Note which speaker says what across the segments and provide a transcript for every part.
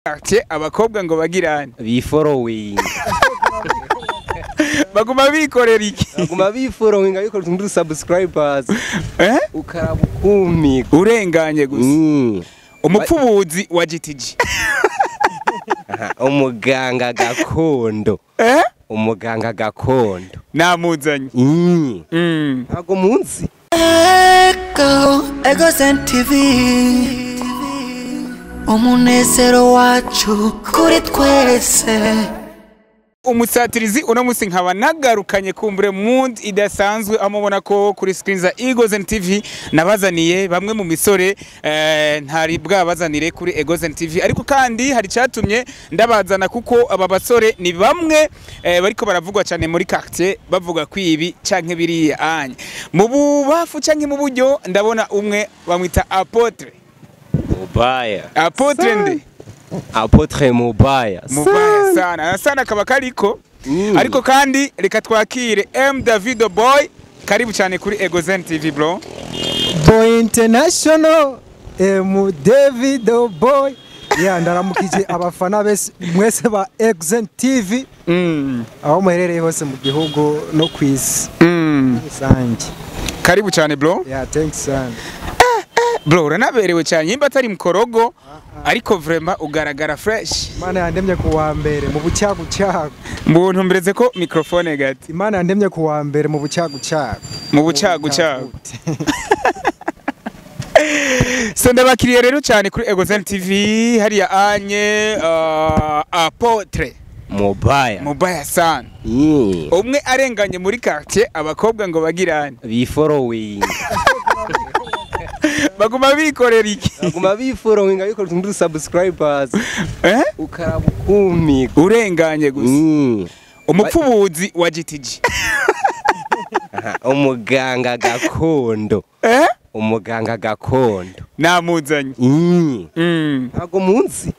Speaker 1: Quartier abakobwa ngo bagirane
Speaker 2: Biforowinga.
Speaker 1: Baguma bikorera iki?
Speaker 2: Baguma biforowinga, bikora utuntu subscribers.
Speaker 1: Eh?
Speaker 2: Ukaraba ukumigwa.
Speaker 1: Urenganye gusa. Umupfubuzi wa GTG.
Speaker 2: Aha, umuganga gakondo.
Speaker 1: Eh?
Speaker 2: Umuganga gakondo.
Speaker 1: Namuzanye.
Speaker 2: Ntago munsi.
Speaker 3: Ego, Ego TV, umunezero wacu kuri twese.
Speaker 1: Umusatirizi uno musi nkaba nagarukanye kumbure mood idasanzwe, amubona ko kuri screen za Eagles TV nabazaniye bamwe mu misore ntari bwabazanire kuri Eagles TV, ariko kandi hari cyatumye ndabazana kuko aba basore ni bamwe bariko baravugwa cyane muri quartier, bavuga ko ibi canke biriya anye mu bubafu canke mu buryo. Ndabona umwe bamwita Apotre.
Speaker 2: Mubaya.
Speaker 1: Apotre nde?
Speaker 2: Apotre Mubaya.
Speaker 1: Mubaya sana sana kaba kariko. Ariko kandi reka twakire M Davido Boy, karibu cyane kuri Egozen TV, bro.
Speaker 4: Boy International, M Davido Boy. Yeah, ndaramukije abafana bese mwese ba Exen TV aho muherereye hose mu gihugu no ku isi rusange.
Speaker 1: Karibu cyane, bro.
Speaker 4: Yeah, thanks sana.
Speaker 1: Bro, uranaberewe cyane, nimba atari mukorogo, ariko vraiment ugaragara fresh.
Speaker 4: Imana yandemye ku wa mbere mu bucyagucyago.
Speaker 1: Mbuntu mbereze ko microphone gati.
Speaker 4: Imana yandemye ku wa mbere mu bucyagucyago.
Speaker 1: Mu bucyagucyago. So ndabakiriye rero cyane kuri Egozen TV hariya anye Apotre
Speaker 2: Mubaya.
Speaker 1: Mubaya sana. Umwe arenganye muri quartier abakobwa ngo bagirane
Speaker 2: Biforowinga.
Speaker 1: Baguma bikorera iki?
Speaker 2: Baguma biforowinga, bikora utuntu subscribers.
Speaker 1: Eh?
Speaker 2: Ukaraba ukumigwa.
Speaker 1: Urenganye gusa. Umupfubuzi wa GTG.
Speaker 2: Aha, umuganga gakondo.
Speaker 1: Eh?
Speaker 2: Umuganga gakondo.
Speaker 1: Namuzanye.
Speaker 2: Ntago munsi.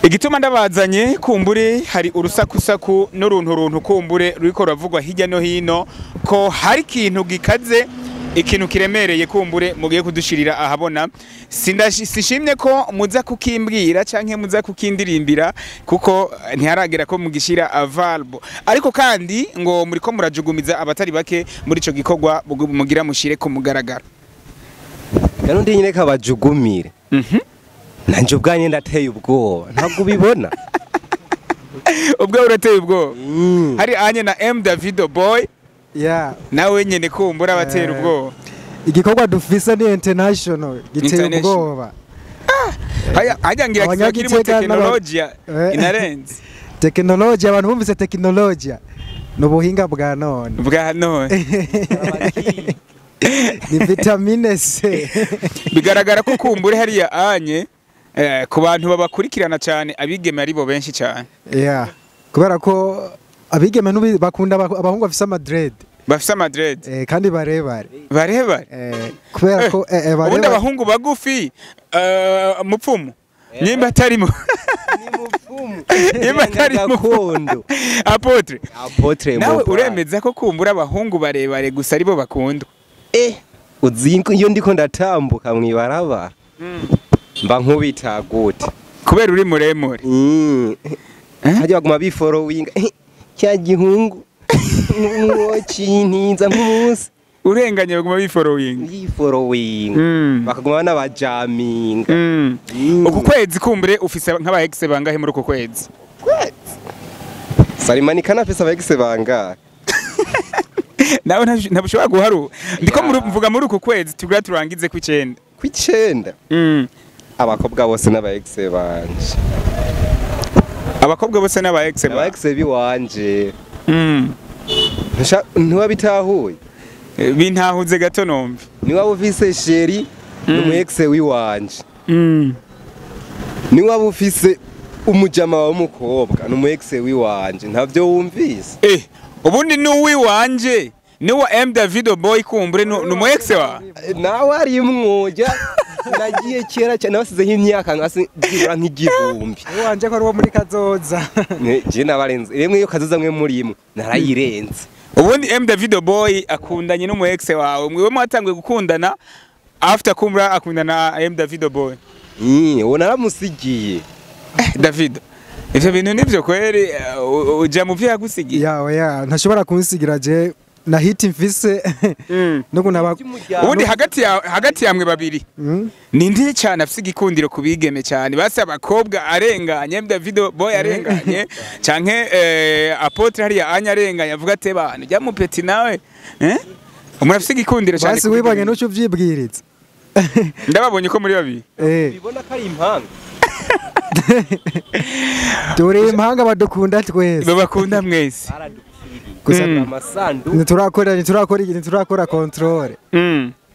Speaker 1: Igituma ndabazanye, kumbure hari urusakusaku n'uruntu runtu kumbure ruriko ruravugwa hirya no hino ko hari ikintu gikaze, ikintu kiremereye kumbure mugiye kudushirira ahabona. Sishimye ko muza kukimbwira canke muza kukindirimbira kuko ntiharagera ko mugishira avalbo, ariko kandi ngo muriko murajugumiza abatari bake muri ico gikorwa mugira mushire ku mugaragaro.
Speaker 2: Garundi nyine kabajugumire. Nanje ubwanye ndateye ubwoba, ntabwo ubibona.
Speaker 1: Ubwo urateye ubwoba. Hari anye na M Davido Boy.
Speaker 4: Yeah.
Speaker 1: Nawe nyene kumbura abatera ubwoba.
Speaker 4: Igikorwa dufise ni international, giteye
Speaker 1: International.
Speaker 4: ubwoba.
Speaker 1: Haya hajya ngira kiba kirimo
Speaker 4: Abanyagitega
Speaker 1: tekinolojia inarenze.
Speaker 4: Tekinolojia, abantu bumvise tekinolojia ni ubuhinga bwa none.
Speaker 1: Bwa none.
Speaker 4: Ni vitamine C.
Speaker 1: Bigaragara ko kumbure hariya anye ku bantu babakurikirana cyane abigeme aribo benshi cyane.
Speaker 4: Yeah. Kubera ko abigeme nubi bakunda abahungu bafise amadread.
Speaker 1: Bafise amadread.
Speaker 4: Kandi barebare.
Speaker 1: Barebare.
Speaker 4: Kubera ko
Speaker 1: ubundi
Speaker 4: barebare.
Speaker 1: Abahungu bagufi, mupfumu nimba atari mu
Speaker 2: Ni mupfumu.
Speaker 1: Nimba atari
Speaker 2: gakondo.
Speaker 1: Apotre.
Speaker 2: Apotre
Speaker 1: Nawe
Speaker 2: Mubaya.
Speaker 1: uremeza ko kumbura abahungu barebare gusa aribo bakundwa?
Speaker 2: Uzi iyo ndiko ndatambuka mwibarabara mba nkubita gute?
Speaker 1: Kubera uri muremure.
Speaker 2: Hajya baguma biforowinga cya gihungu nwokintinza nk'umunsi.
Speaker 1: Urenganye baguma biforowinga.
Speaker 2: Biforowinga. Bakaguma banabajaminga.
Speaker 1: Uku kwezi kumbure ufise nk'aba ex bangahe muri uku kwezi?
Speaker 2: Salimani kana afise aba ex bangahe?
Speaker 1: Nawe ntabushobora guharura, ndiko mvuga muri uku kwezi tugura turangize kw'icenda.
Speaker 2: Kw'icenda. Abakobwa bose n'aba ex banje.
Speaker 1: Abakobwa bose n'aba ex
Speaker 2: Aba
Speaker 1: ba
Speaker 2: ex biwanje. Ntiwabitahuye?
Speaker 1: Bintahuze gato numva.
Speaker 2: Niwaba ufise chéri ni umu ex wiwanje. Niwaba ufise umujama wawe w'umukobwa ni umu ex wiwanje, ntavyo wumvise?
Speaker 1: Ubundi ni uwiwanje ni wa M Davido Boy, kumbure ni umu ex wa
Speaker 2: Nawe arimwoja nagiye kera cyane, nabasizeho imyaka nkasi byibura nk'igihumbi.
Speaker 4: Wanje ko ari uwo muri kazoza.
Speaker 2: Je nabarenze rimwe, iyo kazoza mwe murimwe narayirenze.
Speaker 1: Ubundi M Davido Boy akundanye n'umu ex wawe, mwewe mwatanguye gukundana after kumbura akundana na M Davido Boy.
Speaker 2: Uwo naramusigiye.
Speaker 1: David, ivyo bintu nivyo kweri, uja mu vyo yagusigiye?
Speaker 4: Ya, oya, ntashobora kunsigira je na hit mfise no kunaba.
Speaker 1: Ubundi hagati yamwe babiri, ni cyane afise igikundiro ku bigeme cyane? Basi abakobwa arenganye, Davido Boy arenganye, canke Apotre hariya anya arenganye, avuga ati bana jya mu petit nawe, umuntu afise igikundiro cyane
Speaker 4: Basi
Speaker 1: ku
Speaker 4: wibonye
Speaker 1: bigeme.
Speaker 4: n'uco uvyibwiriza.
Speaker 1: Ndababonye ko muri babiri.
Speaker 2: Bibona ko ari impanga.
Speaker 4: Turi impanga, badukunda twese.
Speaker 1: Babakunda mwese.
Speaker 2: Baradupfiriye
Speaker 4: Gusa
Speaker 2: amasandu.
Speaker 4: ntiturakora contrôle.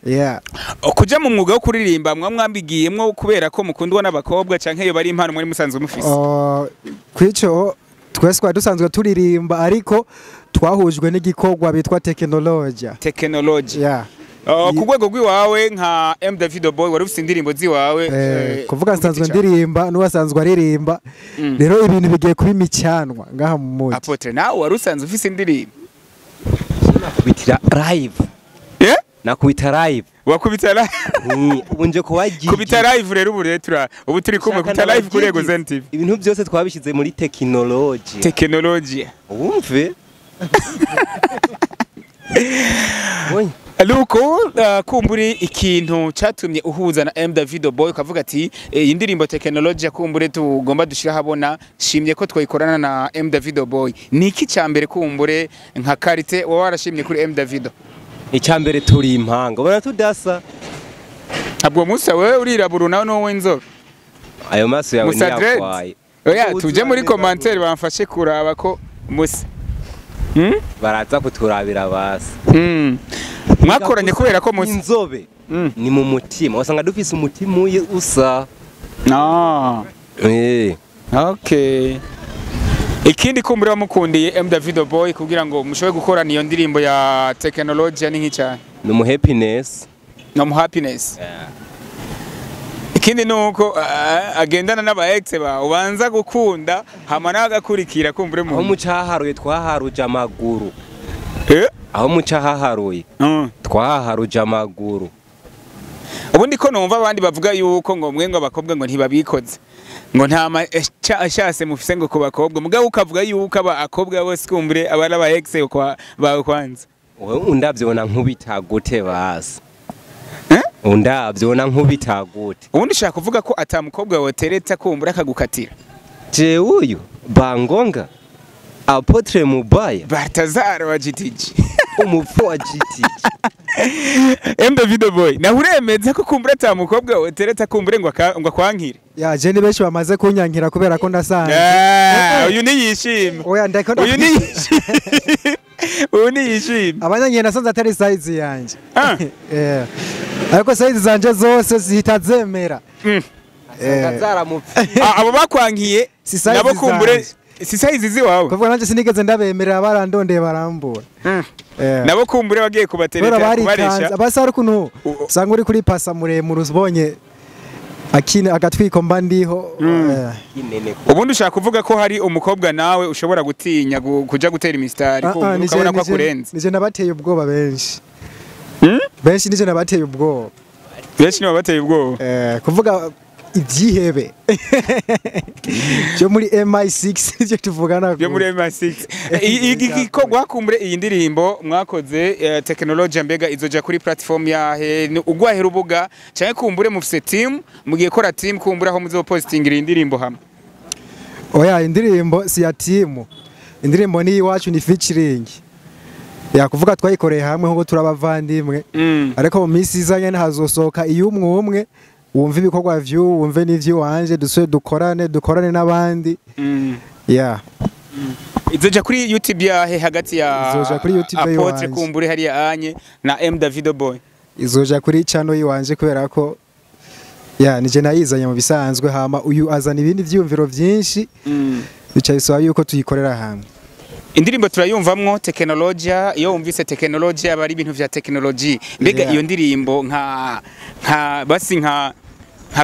Speaker 4: Yeah.
Speaker 1: Kuja mu mwuga wo kuririmba, mwa mwambigiyemwo kubera ko mukundwa n'abakobwa, canke iyo bari impano muri musanzwe mufise?
Speaker 4: Kwico twese twari dusanzwe turirimba, ariko twahujwe n'igikorwa bitwa tekinolojia.
Speaker 1: Technology.
Speaker 4: Yeah.
Speaker 1: Ku rwego rw'iwawe nka M Davido Boy, wari ufise indirimbo ziwawe,
Speaker 4: Kuvuga
Speaker 1: ku giti
Speaker 4: nsanzwe
Speaker 1: cawe.
Speaker 4: ndirimba, n'uwasanzwe aririmba. Rero ibintu bigiye kuba imicyanwa ngaha mu muji.
Speaker 1: Apotre, nawe wari usanzwe ufise indirimbo?
Speaker 2: Nakubitira live. Nakubita live.
Speaker 1: Wakubita live.
Speaker 2: Ubu nje kubagiye.
Speaker 1: Kubita live rero, ubu rero ubu turi kumwe, kubita live kuri Ego Zen TV.
Speaker 2: Ibintu byose twabishyize muri tekinoloji.
Speaker 1: Technology.
Speaker 2: Wumve. Oya.
Speaker 1: Luko, kumburi ikintu catumye uhuza na M Davido Boy, ukavuga ati iyi ndirimbo technology kumbure tugomba dushira habona, shimye ko twayikorana na M Davido Boy, ni iki ca mbere kumbure nka qualité wowe warashimye kuri M Davido?
Speaker 2: Icyambere, turi impanga, ubona tudasa.
Speaker 1: Ntabwo musa, wewe urirabura, nawe nuwo w'inzobe.
Speaker 2: Ayo maso yawe
Speaker 1: Musa dread.
Speaker 2: ntiyakwaye.
Speaker 1: Oya, tuje muri commentaire bamfashe kuraba ko musa.
Speaker 2: Baraza kuturabira basi.
Speaker 1: Mwakoranye kubera ko musa.
Speaker 2: Inzobe ni mu mutima, wasanga dufise umutima uye usa.
Speaker 1: No. Okay. Ikindi kumbura wamukundiye M Davido Boy kugira ngo mushobore gukorana iyo ndirimbo ya technology ni nk'icyane?
Speaker 2: Ni umu happiness.
Speaker 1: No mu happiness. Ikindi nuko agendana n'aba ex ba ubanza gukunda, hama nawe agakurikira kumbure
Speaker 2: Aho
Speaker 1: mu
Speaker 2: mucaharuye twaharuje amaguru. Aho mucahaharuye twaharuje amaguru.
Speaker 1: Ubundi ko numva abandi bavuga yuko ngo mwe ngo abakobwa ngo ntibabikoze, ngo nta shase mufise ngo ku bakobwa, mugabo ukavuga yuko aba akobwa bose kumbure aba ari aba ex kwa bawe kwanza.
Speaker 2: Wewe undavyona nkubita gute basi?
Speaker 1: Eh?
Speaker 2: Undavyona nkubita gute?
Speaker 1: Ubundi ushaka kuvuga ko ata mukobwa wotereta kumbura akagukatira?
Speaker 2: Jewe uyu Bangonga Apotre Mubaya,
Speaker 1: Baltazar wa GTG,
Speaker 2: umupfu wa GT.
Speaker 1: M Davido Boy, nawe uremeza ko kumbura ata mukobwa wotereta kumbure ngo akwankire?
Speaker 4: Ya, je ni benshi bamaze kunyankira kubera ko ndasanze.
Speaker 1: Ah, uyu niyishima.
Speaker 4: Oya, ndako.
Speaker 1: Uyu niyishima, uyu niyishima.
Speaker 4: Abanyankiye nasanze atari size yanje.
Speaker 1: Ah.
Speaker 4: Ariko size zanje zose zihita zemera.
Speaker 2: Zaramupfi.
Speaker 1: Ah, abo bakwankiye
Speaker 4: Si size
Speaker 1: nabo kumbure
Speaker 4: zanje.
Speaker 1: si size ziwawe.
Speaker 4: Kuvuga nanjye sinigeze ndabemerera, barandondeye barambura.
Speaker 1: Nabo kumbure bagiye
Speaker 4: Kubera
Speaker 1: kubatereta,
Speaker 4: barikanze
Speaker 1: kubaresha.
Speaker 4: abasi, hari ukuntu usanga uri kuri pasa muremure, ubonye akina agatwiko mba ndiho.
Speaker 1: Ubundi ushaka kuvuga ko hari umukobwa nawe ushobora gutinya kuja gutera imisitari,
Speaker 4: Ah, ah,
Speaker 1: kumbure
Speaker 4: nije-
Speaker 1: ukabona ko
Speaker 4: nije-
Speaker 1: akurenze?
Speaker 4: Nije nabateye ubwoba benshi. Benshi nije nabateye ubwoba.
Speaker 1: Benshi nibo bateye ubwoba.
Speaker 4: Kuvuga ibyihebe byo muri MI6 ivyo tuvugana.
Speaker 1: Byo muri MI6. Igikorwa kumbure, iyi ndirimbo mwakoze technology, mbega izoja kuri platform yahe? Ni ugwahe rubuga, canke kumbure mufise team, mugiye kora team kumbure aho muzopostingira iyi ndirimbo hamwe?
Speaker 4: Oya, indirimbo si ya team, indirimbo ni iwacu, ni featuring, ya kuvuga twayikoreye hamwe nkuko turabavandimwe. Ariko mu minsi iza nyene hazosohoka iyo umwe umwe wumva ibikorwa vy'uwu, wumve n'ivy'iwanje, dusubire dukorane n'abandi. Yeah.
Speaker 1: Izoja kuri YouTube yahe hagati ya
Speaker 4: Izoja kuri YouTube
Speaker 1: Apotre
Speaker 4: yiwanje.
Speaker 1: kumbure hariya anye na M Davido Boy?
Speaker 4: Izoja kuri channel yiwanje kubera ko ya nije nayizanye mu bisanzwe, hama uyu azana ibindi vyiyumviro vyinshi, bica bisaba yuko tuyikorera hamwe.
Speaker 1: Indirimbo turayumvamwo tekinolojia. Iyo wumvise tekinolojia aba ari ibintu vya tekinoloji. Mbega iyo ndirimbo nka basi nka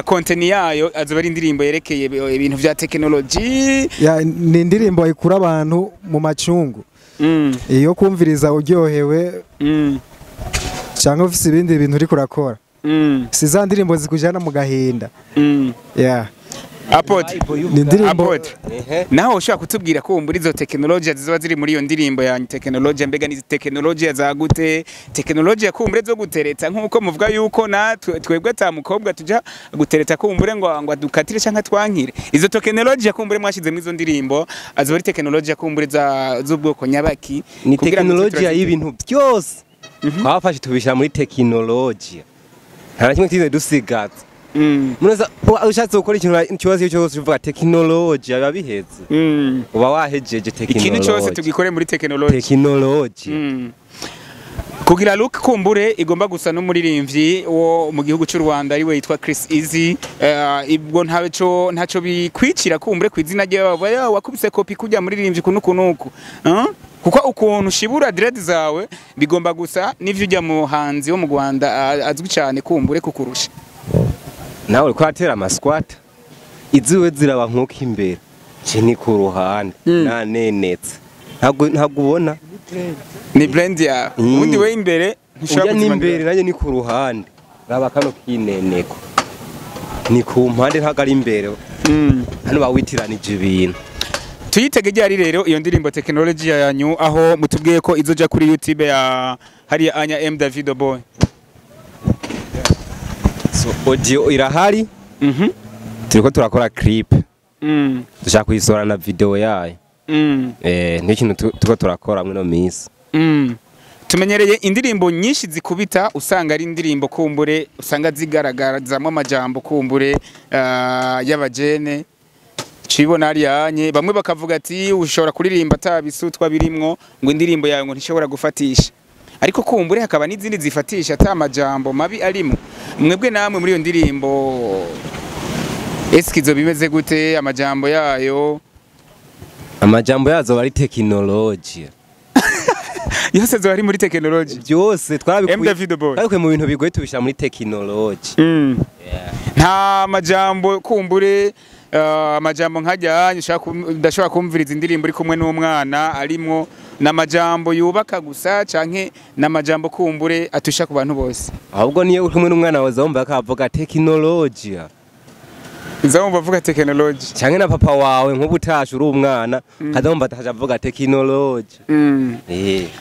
Speaker 1: content yayo azoba ari indirimbo yerekeye ibintu vya tekinoloji?
Speaker 4: Ya, ni indirimbo ikura abantu mu macungu, iyo kumviriza uryohewe cyangwa ufise ibindi bintu uriko urakora. Si za ndirimbo zikujana mu gahinda. Yeah.
Speaker 1: Apotre.
Speaker 4: Ni indirimbo.
Speaker 1: Apotre, naho ushobora kutubwira ko muri izo tekinolojiya zizoba ziri muri iyo ndirimbo yanyu, tekinolojiya mbega ni tekinolojiya za gute? Tekinolojiya kumbure zo gutereta, nk'uko muvuga yuko natwe twebwe ata mukobwa tuja gutereta kumbure ngo dukatire canke twankire, izo tekinolojiya kumbure mwashizemo izo ndirimbo azoba ari tekinolojiya kumbure z'ubwoko nyabaki?
Speaker 2: Ni
Speaker 1: Kugira ngo
Speaker 2: tekinolojiya y'ibintu byose twafashe tubishyira muri tekinolojiya, nta na kimwe twigeze dusigaza. Munoza ushatse gukora ikintu ikibazo cyose uvuga tekinolojiya biba biheze, uba wahejeje.
Speaker 1: Ikintu cyose
Speaker 2: Tekinolojiya
Speaker 1: tugikore muri tekinolojiya.
Speaker 2: Tekinolojiya.
Speaker 1: Kugira look kumbure igomba gusa n'umuririmbyi wo mu gihugu cy'u Rwanda ariwe yitwa Chris Easy, ibwo ntaco bikwicira kumbure ku izina rye, baba ya wakubise copy kujya muririmbyi kunuku nuku? Kuko ukuntu ushibura dread zawe bigomba gusa n'ivyo ujya muhanzi wo mu Rwanda azwi cyane kumbure kukurusha.
Speaker 2: Nawe uriko uratera amasquat, iziwe ziraba nkuko imbere, je ni ku ruhande nanenetse, ntabwo ubona.
Speaker 1: Ni brand yawe. Ubundi we imbere ntishobora
Speaker 2: Ujya
Speaker 1: kuzima.
Speaker 2: n'imbere nanjye ni ku ruhande, raba kano kineneko ni ku mpande, ntabwo ari imbere. Hano bawitiranije ibintu.
Speaker 1: Tuyitege ryari rero iyo ndirimbo tekinoloji yanyu, aho mutubwiye ko izoja kuri YouTube ya hariya anya M Davido Boy?
Speaker 2: So audio irahari, turiko turakora clip, dushaka kuyisohora na video yayo. Niyo kintu turiko turakora muri ino minsi.
Speaker 1: Tumenyereye indirimbo nyinshi zikubita usanga ari indirimbo kumbure usanga zigaragarazamo amajambo kumbure y'abajene cibona hariya, bamwe bakavuga ati ushobora kuririmba atabisutwa birimwo, ngo indirimbo yawe ngo ntishobora gufatisha, ariko kumbure hakaba n'izindi zifatisha ata amajambo mabi arimo. Mwebwe namwe muri iyo ndirimbo eskizo bimeze gute amajambo yayo?
Speaker 2: Amajambo yazo bari tekinoloji.
Speaker 1: Yose zoba ari muri tekinoloji.
Speaker 2: Byose
Speaker 1: M
Speaker 2: twarabikuye
Speaker 1: Davido Boy.
Speaker 2: Twabikuye mu bintu bigoye tubishyira muri tekinoloji.
Speaker 1: Nta majambo kumbure amajambo nkajya udashobora kumviriza indirimbo uri kumwe n'umwana arimwo, n'amajambo yubaka gusa canke n'amajambo kumbure atusha ku bantu bose?
Speaker 2: Ahubwo niyo uri kumwe n'umwana wawe wumva akavuga tekinoloji.
Speaker 1: Uzamva avuga tekinoloji.
Speaker 2: Canke na papa wawe, nk'ubu utashe uri umwana akazumva ataje avuga tekinoloji.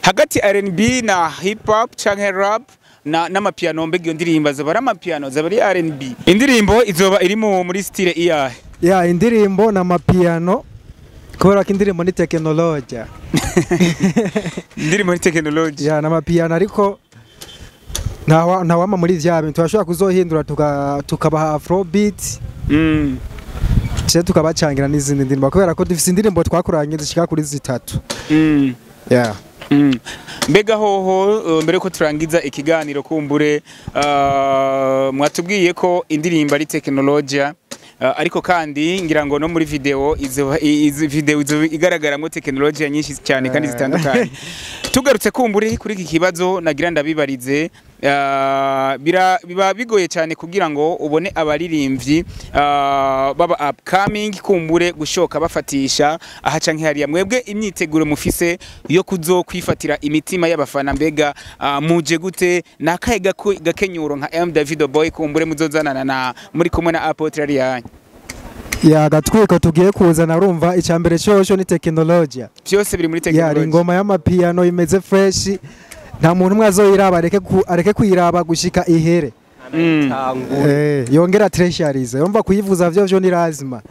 Speaker 1: Hagati R&B na hip hop canke rap na n'amapiano, mbega iyo ndirimbo zoba ari amapiano, zoba ari R&B, indirimbo izoba iri muri style iyahe?
Speaker 4: Ya, indirimbo na mapiano kubera ko indirimbo ni tekinolojia.
Speaker 1: Indirimbo ni tekinoloji.
Speaker 4: Ya, na mapiano, ariko ntawama muri vya bintu turashobora kuzohindura tukabaha afrobeat ce tukabacangira n'izindi ndirimbo, kubera ko dufise indirimbo twakoranye zishika kuri 3. Yeah.
Speaker 1: Mbega hoho mbere ko turangiza ikiganiro kumbure mwatubwiye ko indirimbo ari tekinolojia, ariko kandi ngira ngo no muri video izo video izo igaragaramwo tekinolojia nyinshi cyane kandi zitandukanye. Tugarutse kumbure kuri iki kibazo nagira ndabibarize, biba bigoye cyane kugira ngo ubone abaririmbyi baba upcoming kumbure gushoka bafatisha aha canke hariya. Mwebwe imyiteguro mufise yo kuzokwifatira imitima y'abafana, mbega muje gute? Nakahe gakenyuro nka M Davido Boy kumbure muzozanana na muri kumwe na Apotre Ariane?
Speaker 4: Ya, gatwiko tugiye kuzana, urumva icya mbere cyosho ni tekinolojia.
Speaker 1: Byose biri muri
Speaker 4: Ya, ari
Speaker 1: tekinoloji.
Speaker 4: ingoma y'amapiano imeze fresh, nta muntu umwe azoyiraba areke kuyiraba gushika ihere. Yongera treasuries, urumva kuyivuza vyo ni lazima.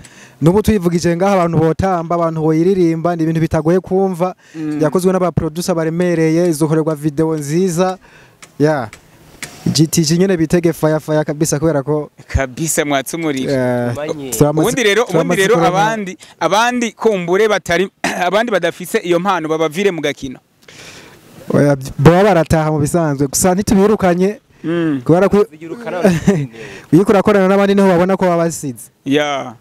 Speaker 4: Nubu tuyivugije ngaha abantu botamba, abantu boyiririmba, ni ibintu bitagoye kumva. Yakozwe n'aba producer baremereye, izokorerwa video nziza. Ya, GTG nyene bitege fire fire kabisa kubera ko
Speaker 1: Kabisa mwatsumurira. Ubundi
Speaker 4: turamaze
Speaker 1: rero
Speaker 4: kuronka-
Speaker 1: abandi kumbure batari abandi badafise iyo mpano babavire mu gakino.
Speaker 4: Oya, baba barataha mu bisanzwe gusa ntitubirukanye kubera ko iyo urakorana n'abandi niho babona ko babasize. Yeah.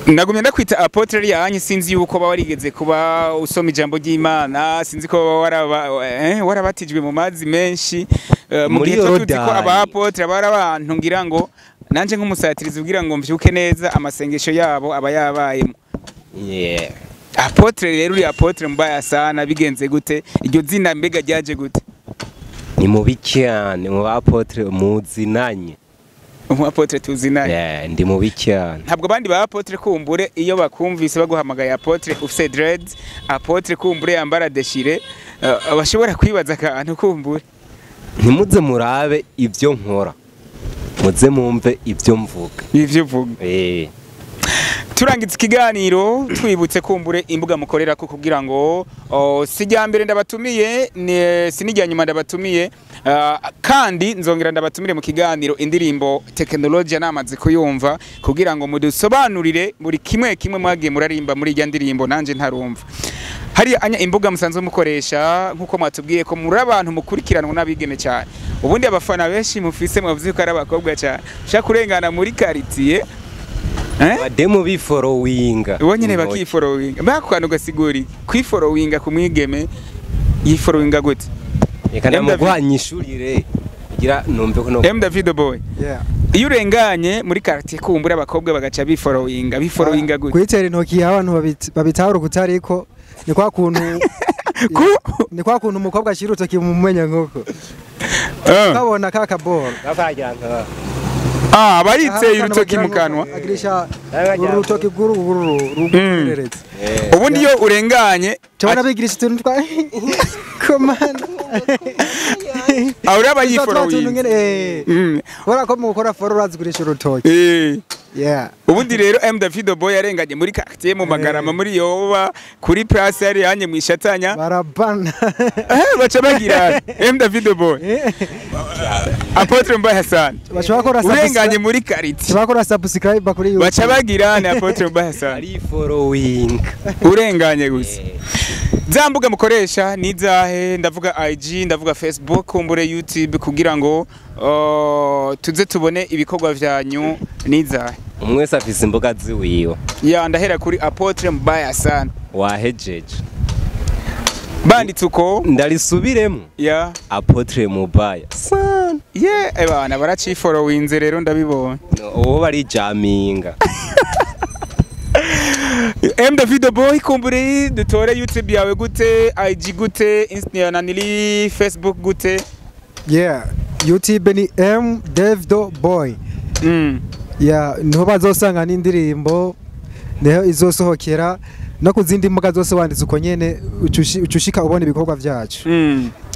Speaker 1: Nagumye ndakwita Apotre yanyu, sinzi yuko ba warigeze kuba usoma ijambo ry'Imana, sinzi ko baba warabatijwe mu mazi menshi, mu
Speaker 2: Muri
Speaker 1: gihe tuba tuzi ko
Speaker 2: Yorodani.
Speaker 1: aba apotre bari abantu ngira ngo nanje nk'umusatirizi ugira ngo mvyuke neza amasengesho yabo aba yabayemo. Apotre rero, uri apotre mbaya sana, bigenze gute? Iryo zina mbega ryaje gute?
Speaker 2: Ni mubi cyane mu ba apotre muzinanye.
Speaker 1: Umu apôtre tuzinanye.
Speaker 2: Yeah, ndi mubi cyane.
Speaker 1: Ntabwo abandi ba apôtre kumbure iyo bakumvise baguhamagaye apôtre ufise dreads, apôtre kumbure yambara déchiré, bashobora kwibaza akantu kumbure.
Speaker 2: Ntimuze murabe ibyo nkora, muze mumve ibyo mvuga.
Speaker 1: Ivyo uvuga. Turangiza ikiganiro twibutse kumbure imbuga mukorera ko kugira ngo si rya mbere ndabatumiye, si n'irya nyuma ndabatumiye, kandi nzongera ndabatumire mu kiganiro indirimbo tekinolojiya namaze kuyumva kugira ngo mudusobanurire buri kimwe kimwe mwagiye murarimba muri irya ndirimbo nanje ntarumva. Hari anya imbuga musanzwe mukoresha nkuko mwatubwiye ko muri abantu mukurikiranwa n'abigeme cyane. Ubundi abafana benshi mufise mwavuze ko ari abakobwa cyane. Ushaka kurengana muri quartier
Speaker 2: Bademu biforowinga.
Speaker 1: Uwo nyene bakiforowinga. Mbako ugasigura kwiforowinga ku mwigeme yiforowinga gute?
Speaker 2: Reka ndamuguhanyishurire kugira numve ko no
Speaker 1: M Davido Boy.
Speaker 4: Yeah.
Speaker 1: Iyo urenganye muri quartier kumbura abakobwa bagaca biforowinga gute?
Speaker 4: Kwitera intoki abantu babitahura kutariko ni kwa kuntu ni kwa kuntu umukobwa ashira urutoki mu menya nkoko. Kabona kaka ball.
Speaker 2: Bakajyanka.
Speaker 1: Abayiteye urutoki mu kanwa.
Speaker 4: Agirisha urutoki guru rugereretse.
Speaker 1: Ubundi iyo urenganye
Speaker 4: cyabona bigirisha utuntu twa komana.
Speaker 1: Ahora abayiforowinga.
Speaker 4: Bora ko mu gukora follow urazigurisha urutoki. Yeah.
Speaker 1: Ubundi rero M Davido Boy yarenganye muri quartier mu Magarama muri Yoba kuri place yari yanye mwishatanya.
Speaker 4: Barabana.
Speaker 1: Baca bagira M Davido Boy. Apôtre Mbaye Hassan.
Speaker 4: Baca bakora
Speaker 1: urenganye muri quartier.
Speaker 4: Bakora subscribe kuri YouTube.
Speaker 1: Baca bagira ni Apôtre Mbaye Hassan.
Speaker 2: Ari following.
Speaker 1: Urenganye gusa. Za mbuga mukoresha ni zahe? Ndavuga IG, ndavuga Facebook, kumbure YouTube kugira ngo tuze tubone ibikorwa vyanyu ni zahe?
Speaker 2: Umwe wese afise imbuga ziwiwe.
Speaker 1: Ya ndahera kuri Apôtre Mbaye Hassan.
Speaker 2: Wahejeje.
Speaker 1: Banditse uko
Speaker 2: ndarisubiremo.
Speaker 1: Ya
Speaker 2: Apôtre Mbaye Hassan.
Speaker 1: Yeah, ebana baraciforowinze rero ndabibonye.
Speaker 2: Uwo bari jaminga.
Speaker 1: M Davido Boy kumbure dutore YouTube yawe gute, IG gute, Insta nanili, Facebook gute?
Speaker 4: Yeah, YouTube ni M Davido Boy. Yeah, niho bazosanga n'indirimbo niho izosohokera no kuzindi mbuga zose wanditse uko nyene ucushika ubona ibikorwa vyacu.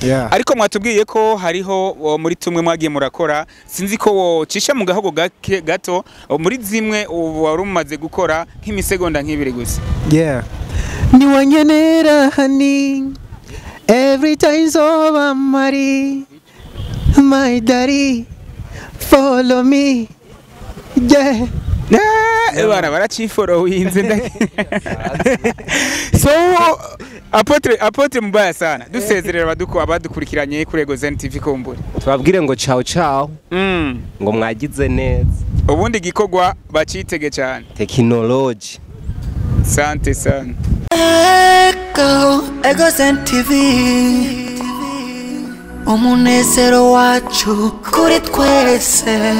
Speaker 4: Yeah.
Speaker 1: Ariko mwatubwiye ko hariho muri tumwe mwagiye murakora, sinzi ko wocisha mu gahogo gato muri zimwe wari umaze gukora nk'imisegonda nk'ibiri gusa.
Speaker 4: Yeah. Ni wanyenera honey every time zoba mari my daddy follow me. Yeah.
Speaker 1: Bana baraciforowinze nda. So Apôtre Mbaye sana dusezerera abadukurikiranye kuri Egozen TV kumbure.
Speaker 2: Tubabwire ngo ciao ciao. Ngo mwagize neza.
Speaker 1: Ubundi gikogwa bacitege cyane.
Speaker 2: Technology.
Speaker 1: Sante sana.
Speaker 3: Egozen TV. Umunezero wacu kuri twese.